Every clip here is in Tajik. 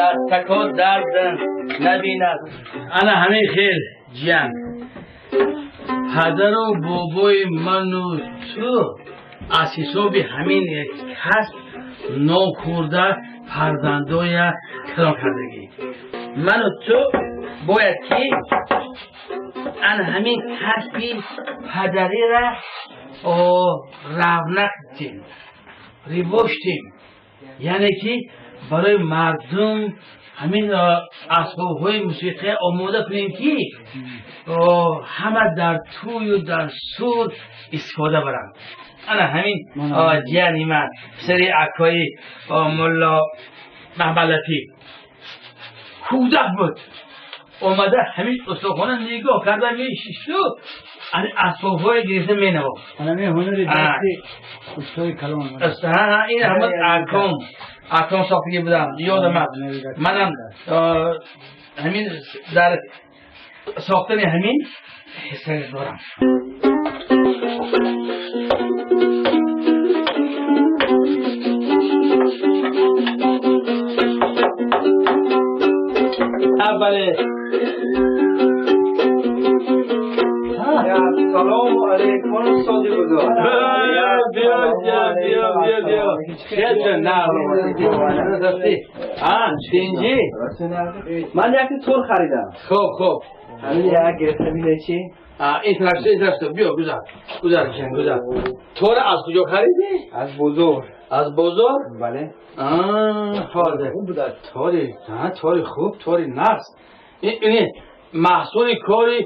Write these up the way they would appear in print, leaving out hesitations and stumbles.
Дастако дард набинад. Ана ҳамин хел, ҷиян, падару бобои ману ту аз ҳисоби ҳамин касб нон хӯрда, фарзандоя калон кардагӣ. Ману ту бояд ки ана ҳамин касби падарира равнақ дем, ривоҷ дем, яъне ки барои мардум ҳамин асбобҳои мусиқия омода кунем, ки ҳама дар тӯю дар сур истифода баранд. Ана ҳамин ҷияни ман, писари акои мулло Маҳмад Латиф, кӯдак буд, омада ҳамин устохона нигоҳ карда мешишту асбобҳое гирифта менавохт. Ҳамин ҳунари дасти устои калон. Ин ҳамон аком сохтагӣ будам, ёдам аст. Манам ҳамин дар сохтани ҳамин ҳисса дорам. Бале. Салому алейкум, устоди бузург. Биё, биё, биё, биё. Хеле тинҷӣ? Ман як тор харидам. Хуб, хуб. Ҳамин як гирифта, бина чи. Ин тараф, ин тараф биё, гузар, гузар, гузар. Тора аз куҷо харидӣ? Аз бозор. Аз бозор? Бале. Ҳозир. Хуб будааст. Тори, тори хуб, тори нағз. Ин маҳсули кори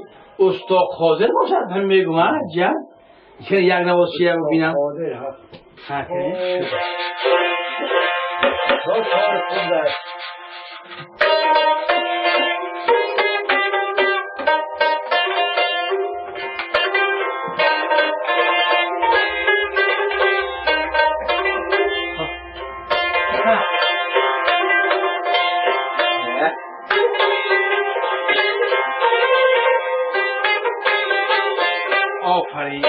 усто Қодир бошад, ҳам мегум, а ҷан? Як навоз чия бибинам. Қодир, ҳа. Тор хуб аст. Офарин.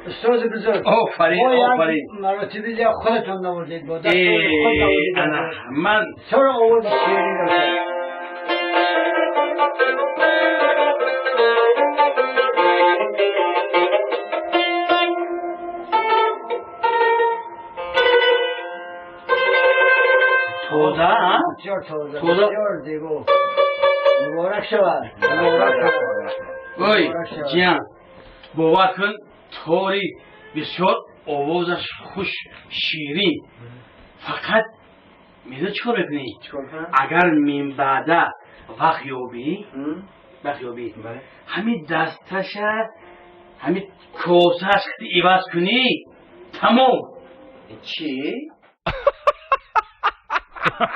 Устоди бузург. Офарин, офарин. Маротиби дигар худатон навозед, бо дастони худ навозед. Ана ман Чаро овози ширин дошт? Тоза, а? Бисёр тоза, Тоза. бисёр зебо. Муборак шавад, муборак шавад. Ой, Муборак шавад. Ҷиян, бовар кун, тори бисёр овозаш хуш, ширин. Фақат медони, чӣ кор мекунӣ? Чикор кунам? Агар минбаъда вақт ёбӣ, вақт ёбӣ, Бале. ҳамин дасташа, ҳамин косааш иваз кунӣ, тамом. Чӣ?